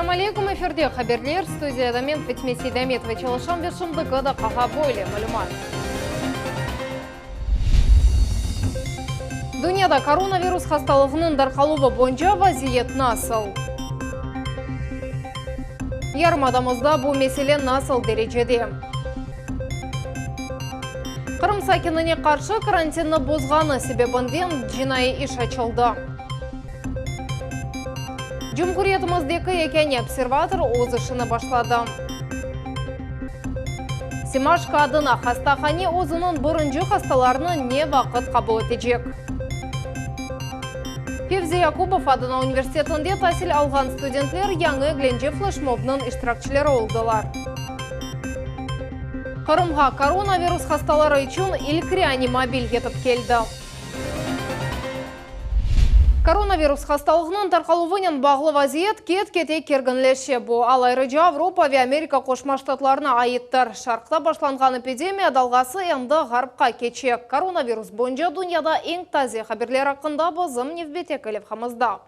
Selâm aleyküm, efirde haberler, studiyada men Fatime Seydametova çalışam ve şimdiki daqqağa böyle malümat. Dünyada koronavirus hastalığınıñ darqaluvı boyunca vaziyet nasıl? Yarımadamızda bu mesele nasıl derecede? Qırım sakinine qarşı karantinni bozğanı sebebinden cinaiy iş açıldı. Cumhuriyetimizdeki yekâne observator öz işini başladı. Semaşko adına hastahane özüniñ birinci hastalarını ne vaqıt qabul etecek? Fevzi Yakubov adına universitetinde tasil alğan studentler yañı eglence fleşmobnıñ iştirakçileri oldılar. Qırımğa koronavirus hastaları içün ilk reanimobil yetip keldi. Koronavirus hastalığınıñ tarqaluvınen bağlı vaziyet ket-kete kerginleşe. Bu al ayrıca Avropa ve Amerika Qoşma Ştatlarına aittir. Şarqta başlanğan epidemiya dalğası endi ğarpqa keçe. Koronavirus boyunca dünyada eñ taze haberler aqqında bizim nevbetteki levhamızda.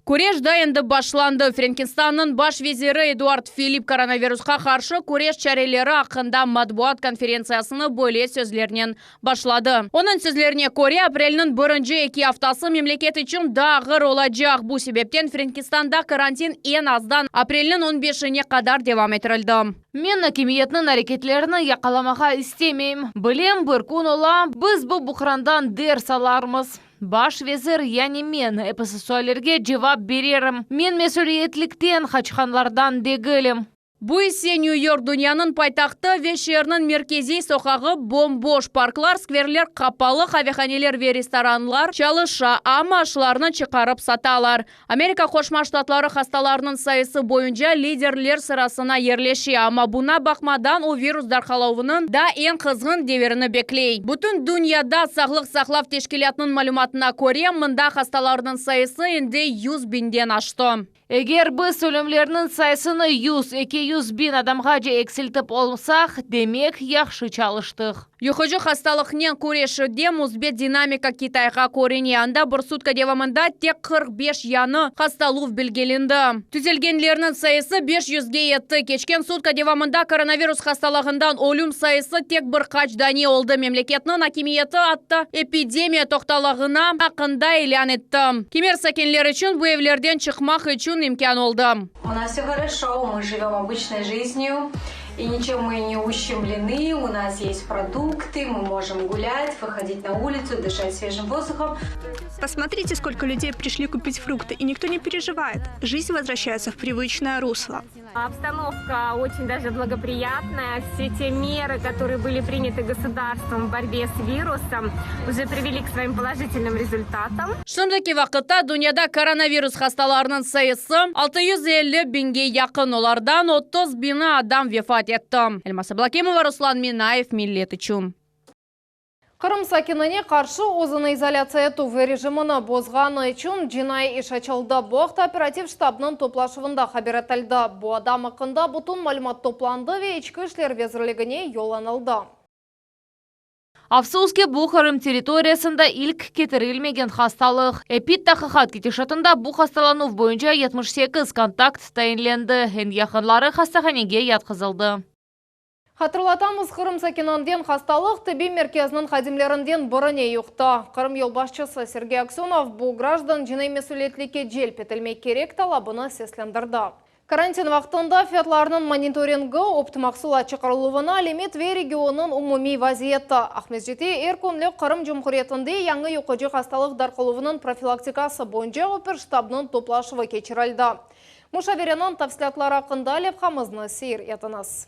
Küreş da endi başlandı. Frenkistannıñ baş veziri Eduard Filipp koronavirusqa qarşı küreş çareleri aqqında matbuat konferentsiyasını böyle sözlernen başladı. Onıñ sözlerine köre, aprelniñ birinci eki aftası memleket içün daa ağır olacaq, bu sebepten Frenkistanda karantin eñ azdan aprelniñ on beşine qadar devam ettirildi. Men akimiyetniñ areketlerini yaqalamağa istemeyim. Bilem, bir kün ola, biz bu buhrandan ders alarmız. Baş vezir, yani men, episi suallerge cevap bererim. Men mesüliyetlikten qaçqanlardan degilim. Bu ise Nyu-York dünyanıñ paytahtı ve şeerniñ merkeziy soqağı bom-boş, parklar, skverler qapalı, qavehaneler ve restoranlar çalışa, amma aşlarnı çıqarıp satalar. Amerika Qoşma Ştatları hastalarnıñ sayısı boyunca liderler sırasına yerleşe, amma buña baqmadan o virus darqalavınıñ da eñ qızğın devirini bekley. Bütün dünyada Sağlıq saqlav teşkilâtınıñ malümatına köre, mında hastalarnıñ sayısı endi 100 biñden aştı. Eger biz ölümlerniñ sayısını yüz, 200 biñ adamğace eksiltip olsaq, demek, yahşı çalıştıq. Yuqucı hastalıqnen küreşüvde müsbet dinamika Kitayğa körüne, anda bir sutka devamında tek 45 yañı hastaluv belgilendi. Tüzelgenlerniñ sayısı beş yüzge yetti. Keçken sutka devamında koronavirus hastalığından ölüm sayısı tek bir qaç dane oldı, memleketniñ akimiyeti atta epidemiya toqtalağına aqqında ilân etti. Kimer sakinler içün bu evlerden çıqmaq içün imkân oldı. U nas vse horoşo, mı живем obıçnoy жизнью, и ничем мы не ущемлены, у нас есть продукты, мы можем гулять, выходить на улицу, дышать свежим воздухом. Посмотрите, сколько людей пришли купить фрукты, и никто не переживает. Жизнь возвращается в привычное русло. Обстановка очень даже благоприятная. Все те меры, которые были приняты государством в борьбе с вирусом, уже привели к своим положительным результатам. Şimdiki vaqıtta dünyada koronavirus hastalarınıñ sayısı 650 biñge yaqın, olardan 30 biñi adam vefat etti. Elmaz Ablakimova, Ruslan Minayev, Millet içün. Qırım sakinine qarşı özüni izolâtsiya etüv rejimini bozğanı içün cinaiy iş açıldı. Bu aqta operativ ştabnıñ toplaşuvında haber etildi. Bu adam aqqında bütün malümat toplandı ve İçki işler vezirligine yollanıldı. Afsus ki, bu Qırım territoriyasında ilk ketirilmegen hastalıq. Epid taqiqat ketişatında bu hastalanuv boyunca 78 kontakt tayinlendi, eñ yaqınları hastahanege yatqızıldı. Hatırlatamız, Qırım sakininden hastalıq tibbiy merkeziniñ hadimlerinden birine yuqtı. Qırım yolbaşçısı Sergey Aksönov bu grajdan cinaiy mesüliyetlikke celp etilmek kerek talabını seslendirdi. Karantin vaqtında fiyatlarnıñ monitoringi, opt mahsulat çıqarıluvına limit ve regionnıñ umumiy vaziyeti. Aqmescitte er künlük Qırım Cumhuriyetinde yañı yuqucı hastalıq darqaluvınıñ profilaktikası boyunca operştabnıñ toplaşuvı keçirildi. Muşavereniñ tafsilâtları aqqında levhamıznı seyir etiñiz.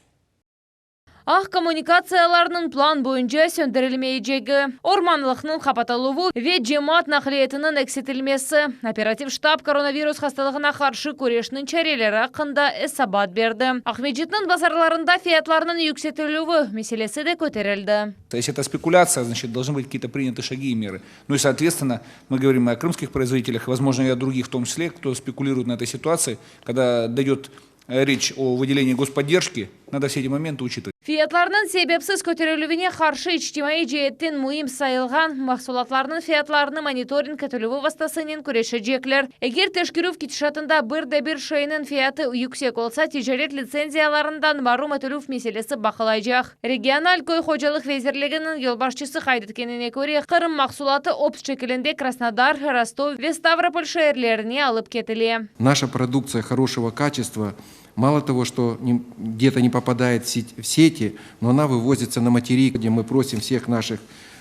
Ağ kommunikatsiyalarınıñ plan boyunca söndürilmeycegi, ormanlıqnıñ qapatıluvı ve cemaat naqliyetiniñ eksiltilmesi, operativ ştab koronavirus hastalığına qarşı küreşniñ çareleri aqqında esabat berdi. Aqmescitniñ bazarlarında fiyatlarnıñ yüksetilüvi meselesi de köterildi. Если это спекуляция, значит, должны быть какие-то приняты шаги и меры. Ну и, соответственно, мы говорим и о крымских производителях, возможно, и о других в том числе, кто спекулирует на этой ситуации, когда дойдет речь о выделении господдержки, надо все эти моменты учитывать. Fiyatlarnıñ sebepsiz köterilüvine qarşı içtimaiy ceetten müim sayılğan mahsulatlarnıñ fiyatlarını monitoring etilüvi vastasınen küreşecekler. Eger teşkerüv ketişatında bir de bir şeyniñ fiyatı yüksek olsa, ticaret litsenziyalarından marum etilüv meselesi baqılacaq. Regional köy hocalıq vezirliginiñ yolbaşçısı qayd etkenine köre, Qırım mahsulatı opt şekilinde Krasnodar, Rostov ve Stavropol şeerlerine alıp ketile. Наша продукция хорошего качества, мало того, что где-то не попадает в сети, но она вывозится на материк, где мы просим всех наших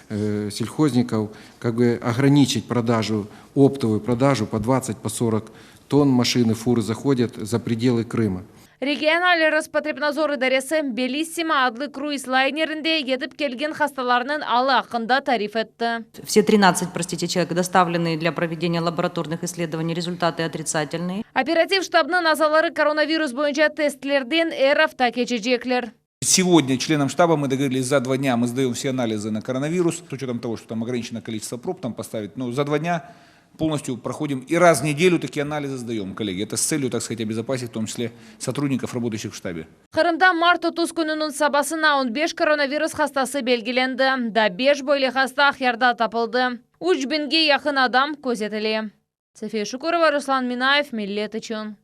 сельхозников как бы ограничить продажу, оптовую продажу по 20, по 40 тонн машины, фуры заходят за пределы Крыма. Regional Rospotrebnadzor idaresi Bellissima adlı kruiz laynerinde yetip kelgen hastalarnıñ alı aqqında tarif etti. Все 13, простите, человек доставлены для проведения лабораторных исследований, результаты отрицательные. Operativ ştabnıñ azaları koronavirus boyunca testlerden er afta keçecekler. Сегодня членам штаба мы договорились, за 2 дня мы сдаем все анализы на коронавирус, с учетом того, что там ограниченное количество проб там поставить, но за 2 дня полностью проходим и раз в неделю такие анализы сдаем, коллеги. Это с целью, так сказать, обезопасить в том числе сотрудников, работающих в штабе. Qırımda mart 30 kününiñ sabasına 15 koronavirus hastası belgilendi. Daa 5 böyle hasta Aqyarda tapıldı. 3000ge yaqın adam közetile. София Шукурова, Руслан Минаев, Millet içün.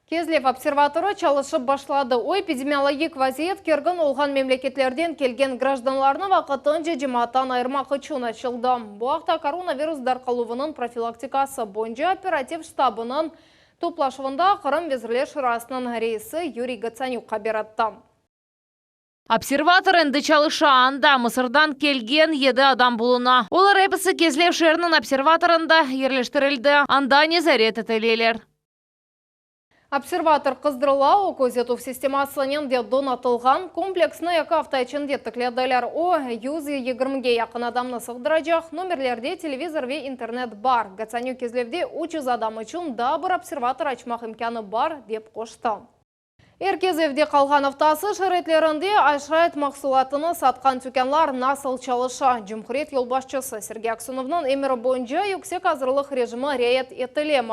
Kezlev observatorı çalışıp başladı. O epidemiologik vaziyet kergin olğan memleketlerden kelgen grajdanlarnı vaqtınca cemaattan ayırmaq içün açıldı. Bu aqta koronavirus darqaluvınıñ profilaktikası boyunca operativ ştabınıñ toplaşuvında Qırım Vezirler Şurasınıñ reisi Yuriy Gotsanük haber etti. Observator endi çalışa, anda Mısırdan kelgen 7 adam buluna. Olar episi Kezlev şeeriniñ observatorında yerleştirildi. Anda nezaret etileler. Observator qızdırıla, o közetüv sistemasınen de donatılğan kompleksni 2 afta içinde tiklediler. O 120ge yaqın adamnı sığdıracaq nomerlerde televizor ve internet bar. Gotsanük Kezlevde 300 adam içün daa bir observator açmaq imkânı bar, dep qoştı. Er kes evde qalğan aftası şaraitlerinde aşayt mahsulatını satqan tükânlar nasıl çalışa? Cumhuriyet yolbaşçısı Sergey Aksenovnıñ emiri boyunca yüksek azırlıq rejimi riayet etilemi?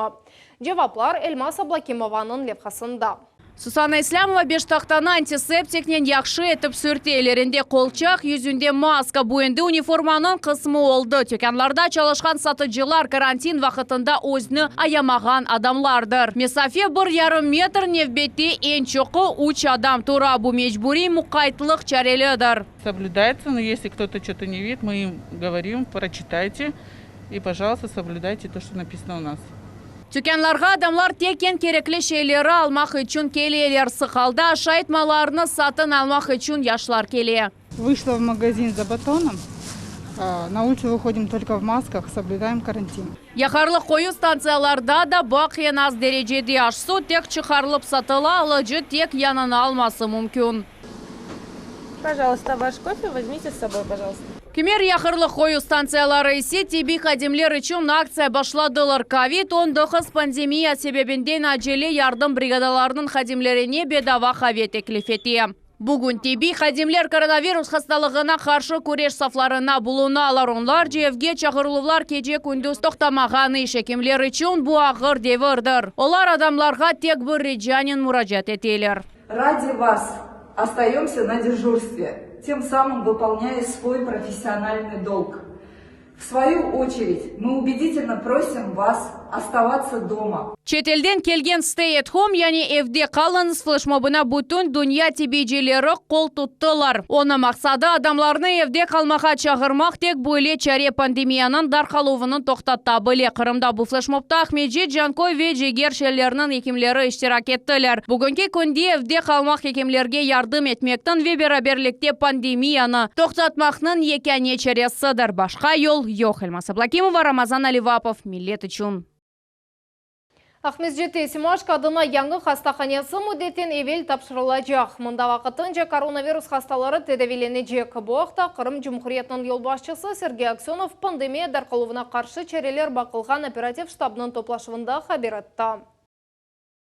Cevaplar Elmaz Ablakimovanıñ levhasında. Susana İslâmova beştahtanı antiseptiknen yahşı etip sürte. Ellerinde qolçaq, yüzünde maska. Bu endi uniformanıñ qısmı oldı. Tükânlarda çalışqan satıcılar karantin vaqtında özüni ayamağan adamlardır. Mesafe 1,5 metr, nevbette eñ çoqu üç adam tura. Bu mecburiy muqaytlıq çareleridir. Соблюдается, но если кто-то что-то не видит, мы им говорим, прочитайте и, пожалуйста, соблюдайте то, что написано у нас. Tükânlarğa adamlar tek eñ kerekli şeyleri almaq içün keleler. Sıq alda aşayt mallarını satın almaq içün yaşlar kele. Вышла в магазин за батоном. На улицу выходим только в масках, соблюдаем карантин. Yaqarlıq qoyu stantsiyalarda da baq eñ az derecede aş-suv tek çıqarılıp satıla, alıcı tek yanına alması mümkün. Пожалуйста, ваш кофе возьмите с собой, пожалуйста. Kimer yaqarlıq qoyu stantsiyaları ise tibbiy hadimler içün aktsiya başladılar. Kovid-19 pandemiya sebebinden acele yardım brigadalarınıñ hadimlerine bedava qave teklif ete. Bugün tibbiy hadimler koronavirus hastalığına qarşı küreş saflarında bulunalar. Onlarca evge çağırıluvlar gece kündüz toqtamağan iş ekimler içün bu ağır devirdir. Olar adamlarğa tek bir ricanen muracaat eteler. Ради вас остаемся на дежурстве, тем самым выполняя свой профессиональный долг. В свою очередь, мы убедительно просим вас оставаться дома. Çetelden kelgen Stay at home, yani evde qalıñız fleşmobına bütün dünya tibbiycileri qol tuttılar. Onıñ maqsadı adamlarnı evde qalmağa çağırmaq tek böyle çare pandemiyanıñ darqaluvını toqtata bile. Qırımda bu fleşmobta Aqmescit, Canköy ve diger şeerlerniñ ekimleri iştirak ettiler. Bugünki künde evde qalmaq ekimlerge yardım etmekniñ ve beraberlikte pandemiyanı toqtatmaqnıñ yekâne çaresidir. Başqa yol yoq. Elmaz Ablakimova, Ramazan Alivapov, Millet içün. Aqmescitte Semaşko adına yañı hastahanesi müddetten evel tapşırılacaq. Mında vaqtınca koronavirus hastaları tedaviylenecek. Bu aqta Qırım Cumhuriyetiniñ yolbaşçısı Sergey Aksenov pandemiya darqaluvına qarşı çareler baqılğan operativ ştabnıñ toplaşuvında haber etti.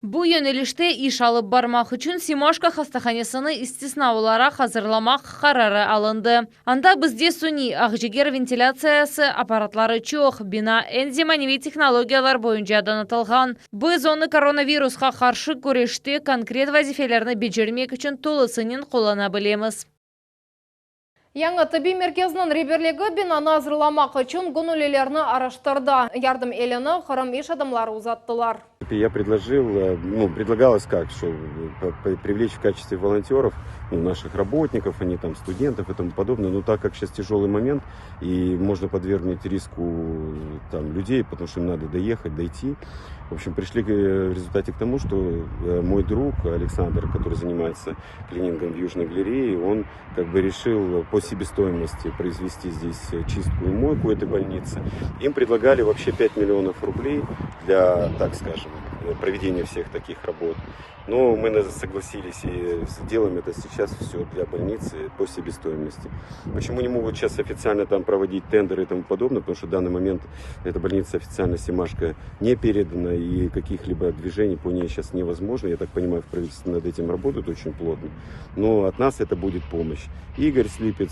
Bu yönelişte iş alıp barmaq içün Semaşko hastahanesini istisna olaraq azırlamaq qararı alındı. Anda bizde suniy aqciger ventilâtsiyası apparatları çoq, bina eñ zemaneviy tehnologiyalar boyunca donatılğan. Biz onı koronavirusqa qarşı küreşte konkret vazifelerni becermek içün tolusınen qullana bilemiz. Yañı tibbiy merkezniñ reberligi binanı azırlamaq içün göñüllilerni araştırdı. Yardım elini Qırım iş adamları uzattılar. Я предложил, ну, предлагалось как, что привлечь в качестве волонтеров, ну, наших работников, они там студентов и тому подобное. Но так как сейчас тяжелый момент и можно подвергнуть риску там людей, потому что им надо доехать, дойти. В общем, пришли в результате к тому, что мой друг Александр, который занимается клинингом в Южной галерее, он как бы решил по себестоимости произвести здесь чистку и мойку этой больницы. Им предлагали вообще 5 миллионов рублей для, так скажем, проведения всех таких работ. Но мы согласились и сделаем это сейчас все для больницы по себестоимости. Почему не могут сейчас официально там проводить тендеры и тому подобное? Потому что в данный момент эта больница официально Семашко не передана и каких-либо движений по ней сейчас невозможно. Я так понимаю, в правительстве над этим работают очень плотно. Но от нас это будет помощь. Игорь Слипец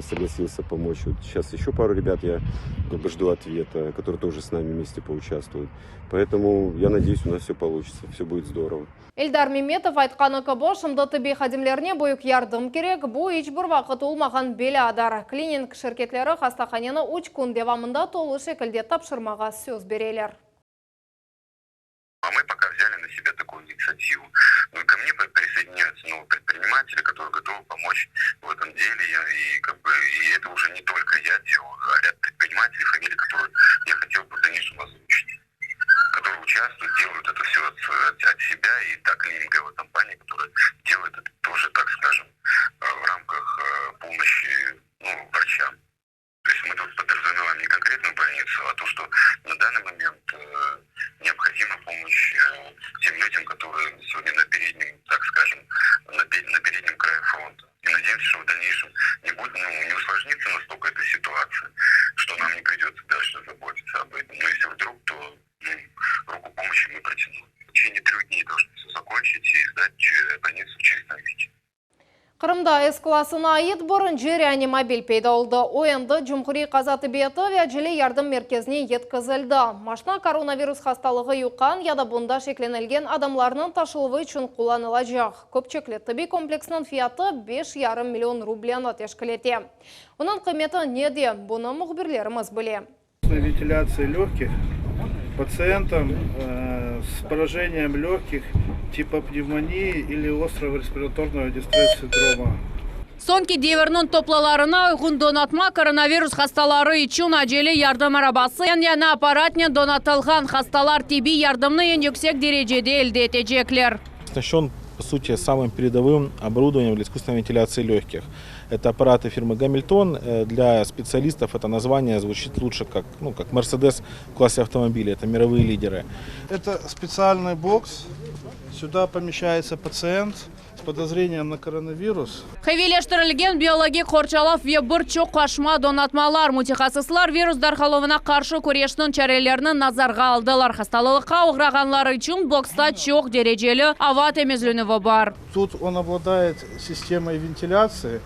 согласился помочь. Вот сейчас еще пару ребят я как бы жду ответа, которые тоже с нами вместе поучаствуют. Поэтому я надеюсь, у нас все получится, все будет здорово. Эльдар Меметов aytqanı kibi, şimdi tibbiy hadimlerine büyük yardım kerek, bu iç bir vaqıt olmağan belâdır. Klining şirketleri hastahaneni üç kün devamında tolu şekilde tapşırmağa söz bereler. А мы пока взяли на себя такую инициативу. Ну и ко мне присоединяются новые предприниматели, которые готовы помочь в этом деле. И, как бы, и это уже не только я делаю, а ряд предпринимателей, фамилии, которые я хотел бы в дальнейшем озвучить, которые участвуют, делают это все от, от, от себя, и та клининговая компания, которая делает это тоже, так скажем, в рамках помощи ну, врачам. То есть мы тут подразумеваем не конкретную больницу, а то, что на данный момент э, необходима помощь э, тем людям, которые сегодня на переднем, так скажем, на, на переднем крае фронта. И надеемся, что в дальнейшем не будет, ну, не усложнится настолько эта ситуация, что нам не придется дальше заботиться об этом. Но если вдруг, то ну, руку помощи мы протянули. В течение трех дней должны все закончить и сдать больницу в чистом виде. Qırımda S klasına ait birinci reanimobil peyda oldı. O endi Cumhuriy qaza tibbiyeti ve acele yardım merkezine yetkizildi. Maşna koronavirus hastalığı yuqqan ya da bunda şeklenilgen adamlarnıñ taşıluvı içün qullanılacaq. Köpçekli tibbiy kompleksniñ fiyatı 5,5 million rubleni teşkil ete. Onıñ qıymeti nede? Bunı mühbirlerimiz bile. Вентиляция легких пациентам э, с поражением легких типа пневмонии или острого респираторного дистресс-синдрома. Soñki devirniñ toplalarına uyğun donatma koronavirus hastaları içün acele yardım arabası yañı apparatnen donatılğan hastalar tibbiy yardımnı eñ yüksek derecede elde etecekler. Оснащен, по сути, самым передовым оборудованием для искусственной вентиляции легких. Это аппараты фирмы Гамильтон. Для специалистов это название звучит лучше как, ну, как Мерседес в классе автомобилей. Это мировые лидеры. Это специальный бокс. Сюда помещается пациент с подозрением на коронавирус. Qaviyleştirilgen biologik qorçalav ve bir çoq qoşma donatmalar mütehassıslar virus tarqaluvına qarşı küreşniñ çarelerini nazarğa aldılar. Hastalıqqa oğrağanlar içün boksta çoq dereceli ava temizlenüvi bar. Тут он обладает системой вентиляции,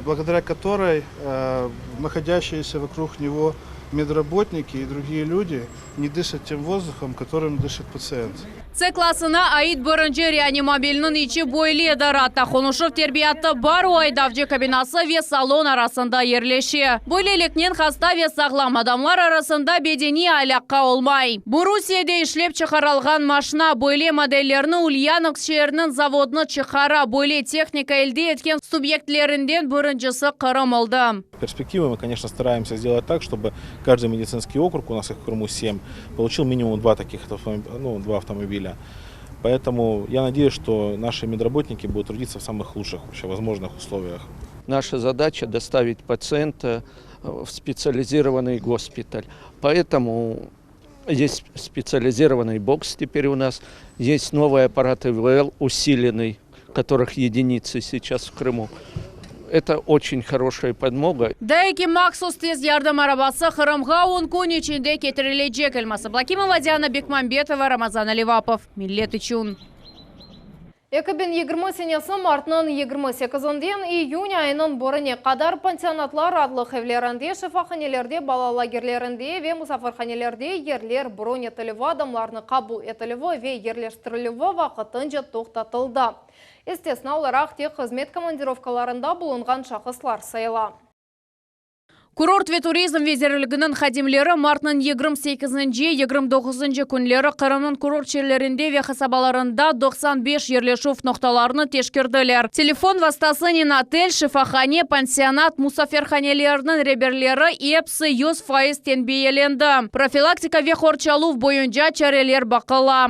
благодаря которой э, находящиеся вокруг него медработники и другие люди не дышат тем воздухом, которым дышит пациент. C klasına ait birinci reanimobilniñ içi böyledir. Atta qonuşuv terbiyatı bar o aydavcı kabinası ve salon arasında yerleşe. Böyleliknen hasta ve sağlam adamlar arasında bedeniy alâqa olmay. Bu Rusiyede işlep çıqarılğan maşna böyle modellerni Ulyanovsk şeeriniñ zavodı çıqara. Böyle tehnika elde etken subyektlerinden birincisi Qırım oldı. Перспективы мы, конечно, стараемся сделать так, чтобы каждый медицинский округ, у нас их в Крыму 7, получил минимум два таких ну, два автомобиля. Поэтому я надеюсь, что наши медработники будут трудиться в самых лучших вообще возможных условиях. Наша задача доставить пациента в специализированный госпиталь. Поэтому есть специализированный бокс теперь у нас, есть новый аппарат ИВЛ усиленный, которых единицы сейчас в Крыму. Это очень хорошая подмога. Daa eki mahsus tez yardım arabası Qırımğa on kün içinde ketirilecek, Elmaz Ablâkimova, Diana Bekmambetova, Ramazan Alivapov, Millet içün. 2020 senesi martnıñ 28-inden iyün ayınıñ birine qadar pansionatlar, raatlıq evlerinde, şifahanelerde, bala lagerlerinde ve musafirhanelerde yerler bron etilüvi, adamlarnı qabul etilüvi ve yerleştirilüvi vaqtınca toqtatıldı. İstesna olaraq tek hızmet komandirovkalarında bulunğan şahıslar sayıla. Kurort ve turizm vezirliginiñ hadimleri martnıñ 28-nci, 29-ncı künleri Qırımnıñ kurort şeerlerinde ve qasabalarında 95 yerleşüv noqtalarını teşkerdiler. Telefon vastasınen otel, şifahane, pansionat, musafirhanelerniñ reberleri episi 100% tenbiyelendi. Profilaktika ve qorçaluv boyunca çareler baqıla.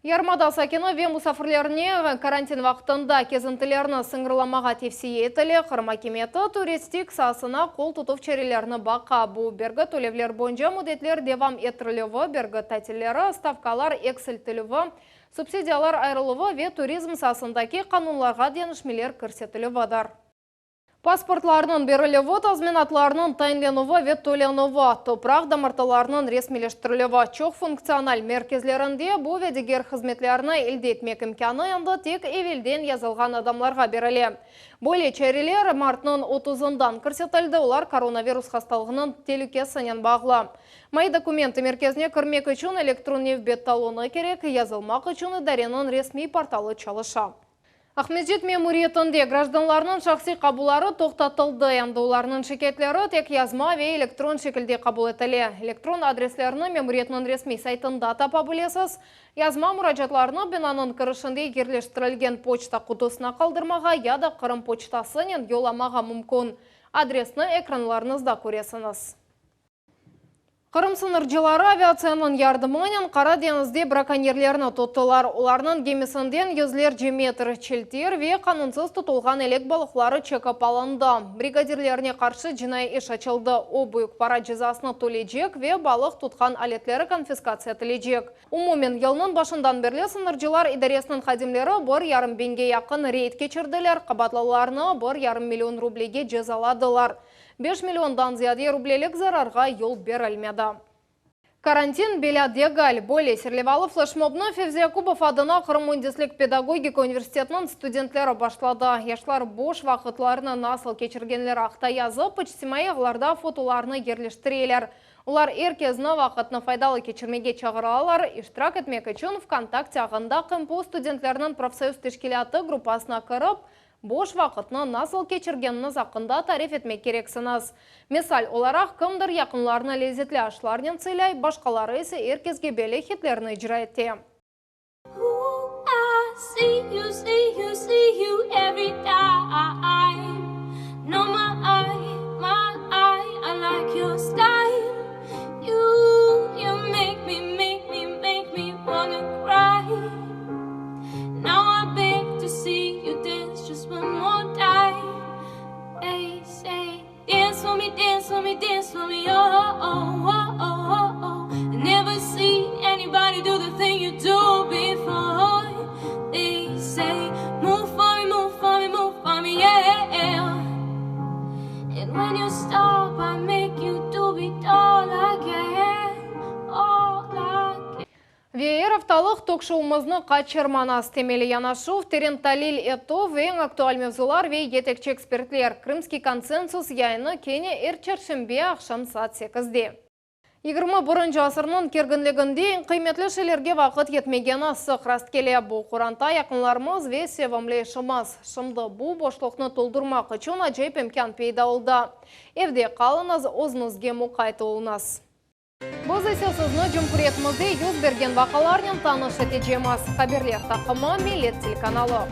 Yarımada sakini ve musafirlerine karantin vaqtında kezintilerni sıñırlamağa tevsiye etile. Qırım akimiyeti turistik saasına qol tutuv çarelerini baqa. Bu, bergi tölevler boyunca müddetler devam ettirilüvi, bergi tatilleri, stavkalar eksiltilüvi, subsidiyalar ayırıluvı ve turizm saasındaki qanunlarğa deñişmeler kirsetilüvidir. Pasportlarnıñ berilüvi, tazminatlarnıñ tayinlenüvi ve tölenüvi, topraq damartılarınıñ resmiyleştirilüvi, çoq funktsional merkezlerinde bu ve diger hızmetlerni elde etmek imkânı endi tek evelden yazılğan adamlarğa berile. Böyle çareler martnıñ otuzından kirsetildi, olar koronavirus hastalığınıñ telükesinen bağlı. Moi dokumentı merkezine kirmek içün elektron nevbet talonı kerek, yazılmaq içün idareniñ resmiy portalı çalışa. Aqmescit memuriyetinde grajdanlarnıñ şahsiy qabulları toqtatıldı. Endi olarnıñ şikâyetleri tek yazma ve elektron şekilde qabul etile. Elektron adreslerni memuriyetniñ resmiy saytında tapa bilesiz. Yazma muracaatlarnı binanıñ kirişinde yerleştirilgen poçta qutusına qaldırmağa ya da Qırım poçtasınen yollamağa mümkün. Adresni ekranlarıñızda köresiñiz. Qırım sıñırcıları aviatsiyanıñ yardımınen Qara deñizde brakonyerlerni tuttılar. Olarnıñ gemisinden yüzlerce metr çilter ve qanunsız tutulğan elek balıqları çekip alındı. Brigadirlerine qarşı cinaiy iş açıldı. O, büyük para cezasını tölecek ve balıq tutqan aletleri konfiskatsiya etilecek. Umumen, yılnıñ başından berli sıñırcılar idaresiniñ hadimleri bir yarım biñge yaqın reyd keçirdiler, qabaatlılarnı bir yarım million rublege cezaladılar. Beş milliondan ziyade rublelik zararğa yol berilmedi. Karantin belâ degil. Böyle serlevalı fleşmobnı Fevzi Yakubov adına Qırım müendislik pedagogika universitetiniñ studentleri başladı. Yaşlar boş vaqıtlarını nasıl keçirgenleri aqta yazıp, içtimaiy ağlarda fotolarını yerleştireler. Olar er kezni vaqıtnı faydalı keçirmege çağıralar. İştirak etmek içün VKontakte ağında QMPU studentleriniñ profsoyuz teşkilâtı gruppasına kirip, Boş vaqıtnı nasıl keçirgeniñiz aqqında tarif etmek kereksiñiz. Misal olaraq, kimdir yaqınlarını lezetli aşlarnen sıylay, başqaları ise er kesge belli hitlerni icra ete. Ve er aftalıq tok-şoumıznı qaçırmañız, temeli yanaşuv, teren talil etüv, eñ aktual mevzular ve yetekçi ekspertler. Krımskiy konsensus yayını kene er çarşenbe aqşam saat sekizde. Yigirmi birinci asırnıñ kerginliginde eñ qıymetli şeylerge vaqıt yetmegeni sıq rastkele. Bu, qoranta, yaqınlarımız ve sevimli işimiz. Şimdi bu boşluqnı toldurmaq içün acayip imkân peyda oldı. Evde qalıñız, özüñizge muqayt oluñız. Biz ise sizni cumhuriyetimizde yüz bergen vaqalarnen tanış etecemiz. Haberler taqımı, Millet telekanalı.